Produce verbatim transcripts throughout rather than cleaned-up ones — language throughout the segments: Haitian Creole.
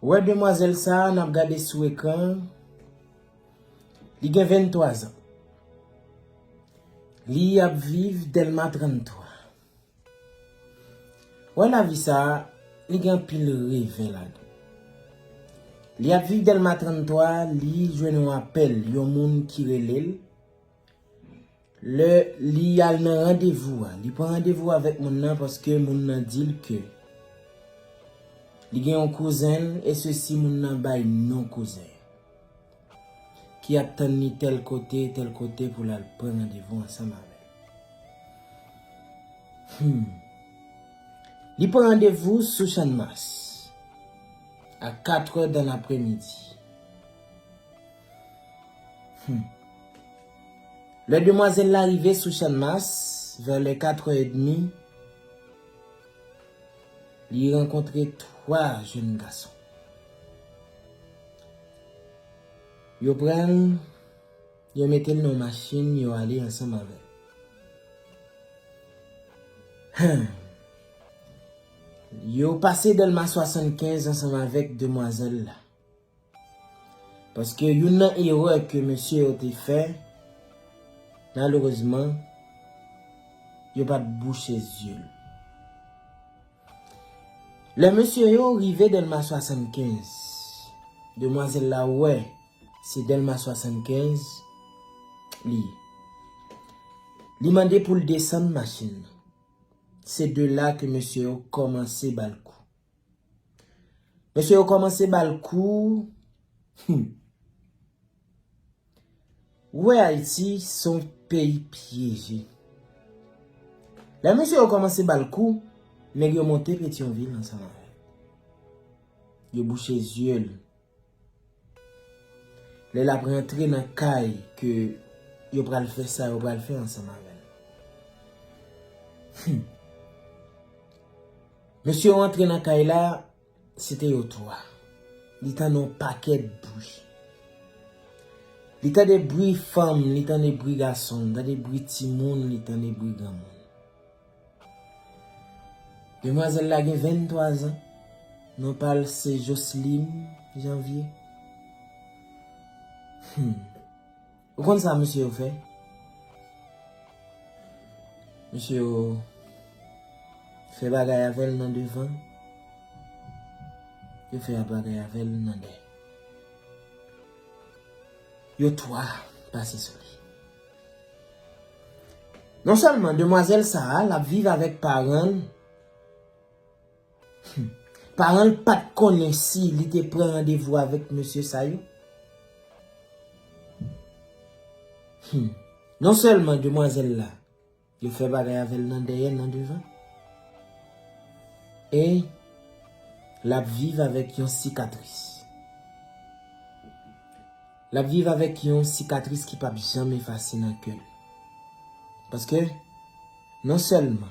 Ou wè demwazèl sa a n ap gade sou ekran an, li gen venntwa zan. Li ap viv Dèlma tranntwa. Ou wè lavi sa a, li gen anpil revè ladan. Li ap viv Dèlma tranntwa, li jwenn yon apèl, yon moun ki rele l. Lè li al nan randevou a, li pran randevou avèk moun nan paske moun nan di l ke li gen yon kouzen l, e sesi moun nan bay non kouzen ki ap tann li tèl kote, tèl kote pou l al pran randevou ansanm avè l. Hmm. Li pran randevou sou Channmas a katrè dan lapremidi. Hmm. Lè demwazèl la rive sou Channmas, vè lè katrè edmi, li rankontre twa jèn gason. Yo pran l, yo mete l nan yon machin, yo ale ansanm avè l. Hen. Yo pase Dèlma swasannkenz ansanm avèk demwazèl la. Paske youn nan erè ke mesye yo te fè, malerezman, yo pa t bouche zye l. Lè mesye yo rive Dèlma swasannkenz, demwazèl la wè se Dèlma swasannkenz li ye. Li mande pou l desann machin nan. Se de la ke mesye yo kòmanse ba l kou. Mesye yo kòmanse ba l kou. Hmm. Ou wè Ayiti se yon peyi pyeje. Lè mesye yo kòmanse ba l kou, nèg yo monte Petyonvil ansanm avè l. Yo bouche zye l. Lè l ap rantre nan kay ke yo pral fè sa yo pral fè ansanm avè l. Hmm. Mesye yo antre nan kay la, se te yo twa. Li tande yon pakèt bri. Li tande bri fanm, li tande bri gason, li tande bri timoun, li tande bri granmoun. Demwazèl la gen venntwa zan. Non pa l se Joseline Janvier. Hmm. Ou konn sa mesye yo fè? Mesye yo fè bagay avè l nan devan. Yo fè bagay avè l nan dèyè. Yo twa pase sou li. Non sèlman demwazèl sa a, l ap viv avèk paran l. Hmm. Paran l pa t konnen si li te pran randevou avèk mesye sa yo. Hmm. Non sèlman demwazèl la, yo fè bagay avè l nan dèyè, nan devan. E l ap viv avèk yon sikatris. L ap viv avèk yon sikatris ki p ap janm efase nan kè l. Paske, non sèlman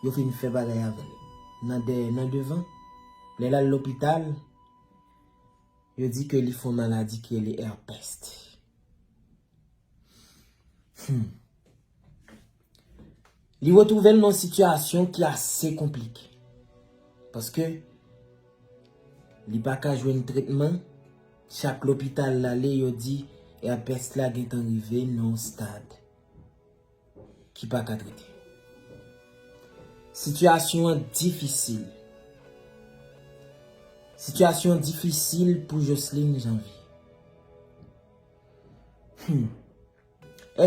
yo fin fè bagay avè l nan dèyè, nan devan, lè l al lopital, yo di ke li fè yon maladi ki rele herpès. Hmm. Li retwouve l nan yon sitiyasyon ki ase konplike. Paske li pa ka jwenn tretman. Chak lopital l ale, yo di herpès la gentan rive nan yon stad ki pa ka trete. Sitiyasyon an difisil. Sitiyasyon an difisil pou Joseline Janvier. Hmm.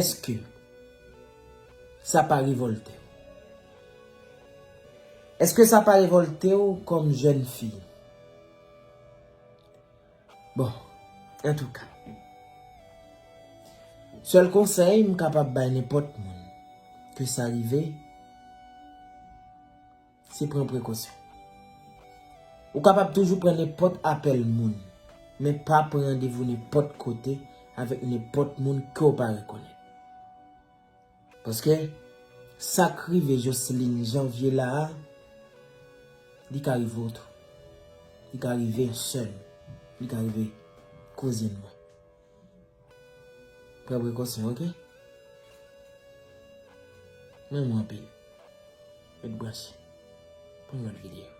Èske sa pa revòlte w? Èske sa pa revòlte w kòm jèn fi? Bon, antouka, sèl konsèy m kapab bay nenpòt moun ke sa rive, se pran prekosyon. Ou kapab toujou pran nenpòt apèl moun, men pa pran randevou nenpòt kote avèk nenpòt moun ke w pa rekonèt. Paske sa k rive Joseline Janvier la a, li ka rive w tou. Li ka rive yon sè m. Li ka rive kouzin mwen. Pran prekosyon, oke? Renmen w anpil. Ret branche pou yon lòt videyo.